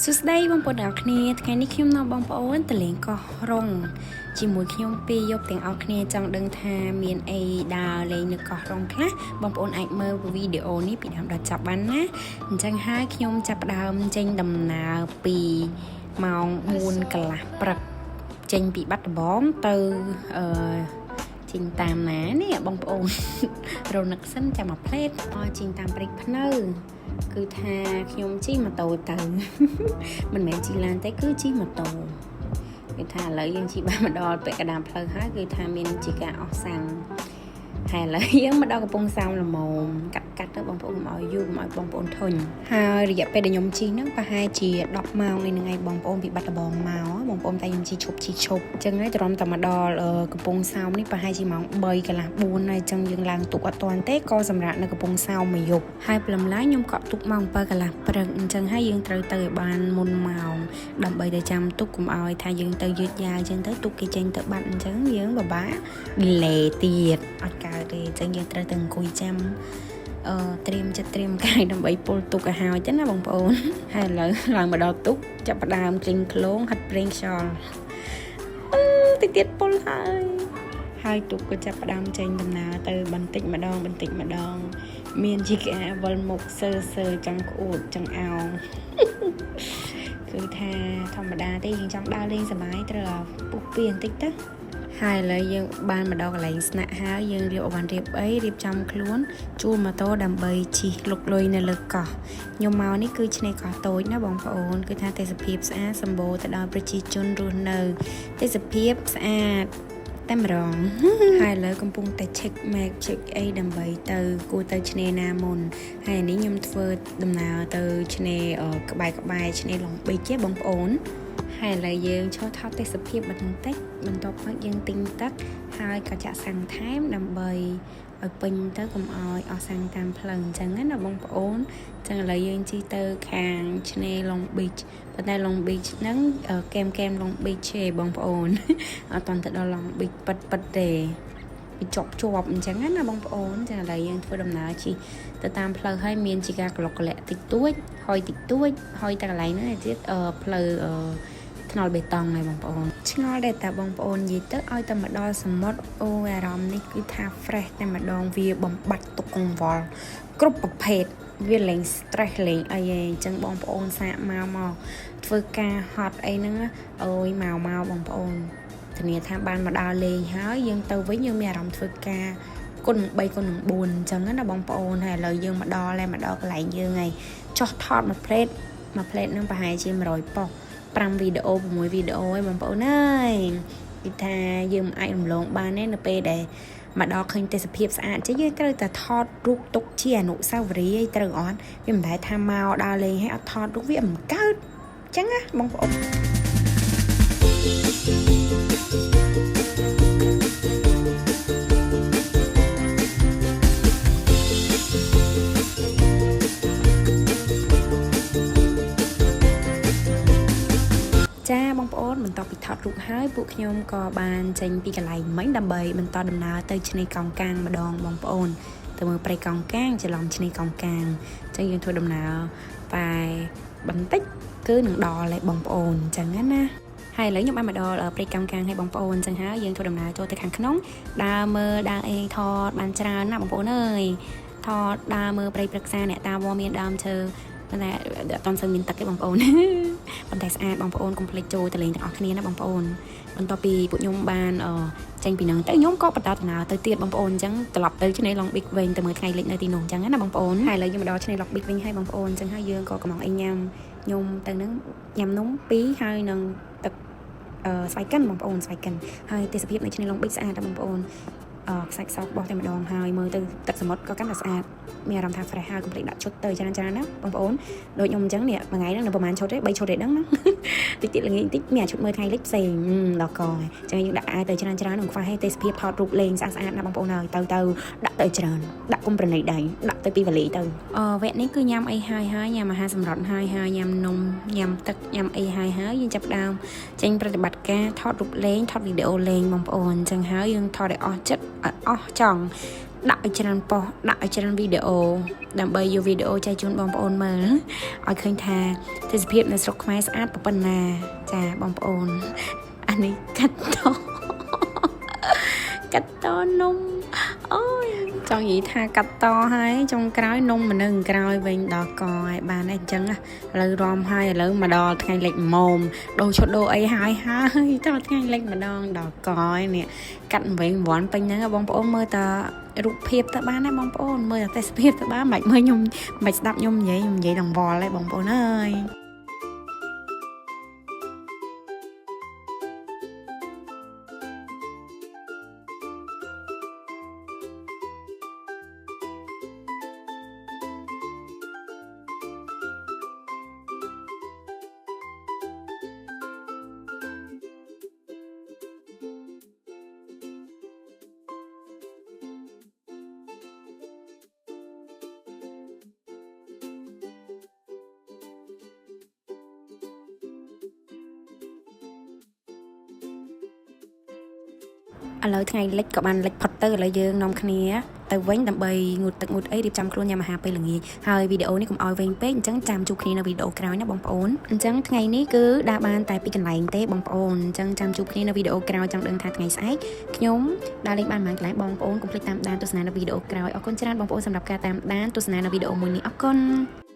សួស្តីបងប្អូនទាំងអស់គ្នាថ្ងៃនេះខ្ញុំនាំបងប្អូនទៅលេងកោះរ៉ុងជាមួយខ្ញុំពីរយប់ទាំងអស់គ្នាចង់ដឹងថាមានអីដើរលេងនៅកោះរ៉ុងខ្លះបងប្អូនអាចមើលវីដេអូនេះពីដើមដល់ចប់បានណាអញ្ចឹងហើយខ្ញុំចាប់ផ្ដើមចេញដំណើរពីម៉ោង4កន្លះព្រឹកចេញពីបាត់ដំបងទៅអឺចេញតាមណានេះបងប្អូន រនឹកសិនចាំមួយផ្លេតអចេញតាមព្រែកភ្នៅ គឺថាខ្ញុំជិះម៉ូតូទៅ មិនមែនជិះឡានទេគឺជិះម៉ូតូគឺថាឥឡូវយើងជិះបានមកដល់ពាក់កណ្ដាលផ្លូវហើយគឺថាមានជាការអស់សាំងហើយឥឡូវយើងមកដល់កំពង់សោមល្មមកាត់កាត់ទៅបងប្អូនកុំឲ្យយូរកុំឲ្យបងប្អូនធុញហើយរយៈពេលដែលខ្ញុំជិះហ្នឹងប្រហែលជា10ម៉ោងនេះហ្នឹងឯងបងប្អូនពីបាត់ដំបងមកបងប្អូនតែខ្ញុំជិះឈប់ជិះឈប់អញ្ចឹងហើយត្រឹមតែមកដល់កំពង់សោមនេះប្រហែលជាម៉ោង3កន្លះ4ហើយអញ្ចឹងយើងឡើងទូកអត់ទាន់ទេក៏សម្រាប់នៅកំពង់សោមមួយយប់ហើយព្រលឹមឡើងខ្ញុំកក់ទូកម៉ោង7កន្លះព្រឹកអញ្ចឹងហើយយើងត្រូវទៅឲ្យបានមុនម៉ោងដើម្បីទៅចាំទូកកុំឲ្យថាយើងទៅយឺតយ៉ាវអញ្ចឹងទៅទូកគេចេញទៅបាត់អញ្ចឹងយើងពិបាក delay ទៀតអត់កើតទេអញ្ចឹងយើងត្រូវតែអង្គុយចាំអឺត្រៀមចិត្តត្រៀមកាយដើម្បីពុលទូកឲ្យហើយទៅណាបងប្អូនហើយឥឡូវឡើងមកដល់ទូកចាប់ផ្ដើមចេញក្លងហិតប្រេងខ្យល់អឺតិចទៀតពុលហើយហើយទូកក៏ចាប់ផ្ដើមចេញដំណើរទៅបន្តិចម្ដងបន្តិចម្ដង មានជាការវិលមុខសើសើចង់ក្អួតចង់អោង គឺថាធម្មតាទេយើងចង់ដើរលេងសប្បាយត្រូវឲ្យពុះពៀបន្តិចទៅហើយឥឡូវយើងបានមកដល់កន្លែងស្នាក់ហើយយើងរៀបអវ៉ាន់រៀបអីរៀបចំខ្លួនជួលម៉ូតូដើម្បីជិះលុកលុយនៅលើកោះខ្ញុំមកនេះគឺឆ្នេរកោះតូចណាបងប្អូនគឺថាទេសភាពស្អាតសម្បូរទៅដោយប្រជាជនរស់នៅទេសភាពស្អាតតែម្ដង ហើយឥឡូវកំពុងតែ check map check អីដើម្បីទៅគួរទៅឆ្នេរណាមុនហើយអានេះខ្ញុំធ្វើដំណើរទៅឆ្នេរក្បែរក្បែរឆ្នេរ Long Beach ទេបងប្អូនហើយឥឡូវយើងឈរថតទេសភាពបន្តិចបន្ទាប់មកយើងទិញទឹកហើយក៏ចាក់សាំងថែមដើម្បីឲ្យពេញទៅកុំឲ្យអស់សាំងតាមផ្លូវអញ្ចឹងណាបងប្អូនអញ្ចឹងឥឡូវយើងជិះទៅខាងឆ្នេរ Long Beach ប៉ុន្តែ Long Beach ហ្នឹងកែមកែម Long Beach ទេបងប្អូន អត់ទាន់ទៅដល់ Long Beach ប៉ិតប៉ិតទេវាជាប់ជាប់អញ្ចឹងណាបងប្អូនចាឥឡូវយើងធ្វើដំណើរជិះទៅតាមផ្លូវហើយមានជាការក្លុកក្លាក់តិចតួចហើយតិចតួចហើយតែកន្លែងហ្នឹងឯទៀតផ្លូវអឺថ្នល់បេតុងហើយបងប្អូនឆ្ងល់ដែរតាបងប្អូននិយាយទៅឲ្យតែមកដល់សមុទ្រអូអារម្មណ៍នេះគឺថា fresh តែម្ដងវាបំបត្តិទុក្ខកង្វល់គ្រប់ប្រភេទវាលែង stress លែងអីឯងអញ្ចឹងបងប្អូនសាកមកមកធ្វើការហត់អីហ្នឹងអូយមកមកបងប្អូនធានាថាបានមកដល់លេងហើយយើងទៅវិញយើងមានអារម្មណ៍ធ្វើការគុណ3គុណ4អញ្ចឹងណាបងប្អូនហើយឥឡូវយើងមកដល់ហើយមកដល់កន្លែងយើងហើយចោះថតមួយផ្លេតមួយផ្លេតហ្នឹងប្រហែលជា100ប៉ុស្តិ៍5វីដេអូ6វីដេអូឯងបងប្អូនអើយគឺថាយើងមិនអាចរំលងបានទេនៅពេលដែលមកដល់ឃើញទេសភាពស្អាតចេះយើងត្រូវតែថតរូបទុកជាអនុស្សាវរីយ៍ឯងត្រូវអត់វាមិនដែលថាមកដើរលេងហើយអត់ថតរូបវាមិនកើតអញ្ចឹងណាបងប្អូន ចាបងប្អូនបន្ទាប់ពីថតរូបហើយពួកខ្ញុំក៏បានចេញពីកន្លែងមិញដើម្បីបន្តដំណើរទៅឆ្នេរកោងកាងម្ដងបងប្អូនទៅមើលព្រៃកោងកាងច្រឡំឆ្នេរកោងកាងអញ្ចឹងយើងធ្វើដំណើរតែបន្តិចគឺនឹងដល់ហើយបងប្អូនអញ្ចឹងណាហើយឥឡូវខ្ញុំបានមកដល់ព្រៃកោងកាងហើយបងប្អូនអញ្ចឹងហើយយើងធ្វើដំណើរចូលទៅខាងក្នុងដើរមើលដើរអេថតបានច្រើនណាស់បងប្អូនអើយថតដើរមើលព្រៃព្រឹក្សាអ្នកតាវមានដើមឈើប៉ុន្តែអត់ទាន់សូវមានទឹកទេបងប្អូន ប៉ុន្តែស្អាតបងប្អូនកុំភ្លេចចូលទៅលេងទាំងអស់គ្នាណាបងប្អូនបន្ទាប់ពីពួកខ្ញុំបានចេញពីហ្នឹងទៅខ្ញុំក៏បន្តដំណើរទៅទៀតបងប្អូនអញ្ចឹងត្រឡប់ទៅឆ្នេរ Long Beach វិញទៅមើលថ្ងៃលិចនៅទីនោះអញ្ចឹងណាបងប្អូនហើយឥឡូវយើងមកដល់ឆ្នេរ Long Beach វិញហើយបងប្អូនអញ្ចឹងហើយយើងក៏កំងអីញ៉ាំខ្ញុំទៅហ្នឹងញ៉ាំនំពីរហើយនឹងទឹកអឺស្វាយកិនបងប្អូនស្វាយកិនហើយទេសភាពនៅឆ្នេរ Long Beach ស្អាតណាស់បងប្អូនអឺខ្សាច់សោកបោះតែម្ដងហើយមើលទៅទឹកសមុទ្រក៏កាន់តែស្អាតមានអារម្មណ៍ថា fresh ហើយកុំភ្លេចដាក់ឈុតទៅច្រើនច្រើនណាបងប្អូនដូចខ្ញុំអញ្ចឹងនេះមួយថ្ងៃហ្នឹងនៅប្រហែលឈុតទេ3ឈុតទេដឹងណា តិចតិចល្ងាចតិចមានអាឈុតមើលថ្ងៃលិចផ្សេងដល់កអញ្ចឹងយើងដាក់អាវទៅច្រើនច្រើននឹងខ្វះឲ្យទេសភាពថតរូបលេងស្អាតស្អាតណាបងប្អូនហើយទៅទៅដាក់ទៅច្រើនដាក់គុំប្រណីដៃដាក់ទៅពីវ៉ាលីទៅអវគ្គនេះគឺញ៉ាំអីហើយហើយញ៉ាំអាហារសម្រន់ហើយហើយញ៉ាំនំញ៉ាំទឹកញ៉ាំអីហើយហើយយើងចាប់ដើមចេញប្រតិបត្តិការថតរូបលេងថតវីដេអូលេងបងប្អូនអញ្ចឹងហើយយើងថតឲ្យអស់ចិត្តឲ្យអស់ចង់ ដាក់ឲ្យច្រើនប៉ុស្តិ៍ដាក់ឲ្យច្រើនវីដេអូដើម្បីយកវីដេអូចែកជូនបងប្អូនមើលឲ្យឃើញថាទេសភាពនៅស្រុកខ្មែរស្អាតប៉ុណ្ណាចាបងប្អូនអានេះកាត់តកាត់តនំអូយចង់និយាយថាកាត់តហើយចុងក្រោយនំមិននឹងក្រោយវិញដល់កហើយបានអីអញ្ចឹងឥឡូវរំហើយឥឡូវមកដល់ថ្ងៃលិចមុំដូរឈុតដូរអីហើយហើយដល់ថ្ងៃលិចម្ដងដល់កហើយនេះកាត់វិញវ័នពេញហ្នឹងបងប្អូនមើលតារូបភាពទៅបានណាបងប្អូនមើលតែទេសភាពទៅបានមិនមើលខ្ញុំមិនស្ដាប់ខ្ញុំនិយាយខ្ញុំនិយាយដល់វល់ហើយបងប្អូនអើយ ឥឡូវថ្ងៃលិចក៏បានលិចផុតទៅឥឡូវយើងនាំគ្នាទៅវិញដើម្បីងូតទឹកងូតអីរៀបចំខ្លួនញ៉ាំអាហារពេលល្ងាចហើយវីដេអូនេះកុំឲ្យវែងពេកអញ្ចឹងចាំជួបគ្នានៅវីដេអូក្រោយណាបងប្អូនអញ្ចឹងថ្ងៃនេះគឺដើរបានតែពីកន្លែងទេបងប្អូនអញ្ចឹងចាំជួបគ្នានៅវីដេអូក្រោយចង់ដឹងថាថ្ងៃស្អែកខ្ញុំដើរលេងបានប៉ុន្មានកន្លែងបងប្អូនកុំភ្លេចតាមដានទស្សនានៅវីដេអូក្រោយអរគុណច្រើនបងប្អូនសម្រាប់ការតាមដានទស្សនានៅវីដេអូមួយនេះអរគុណ។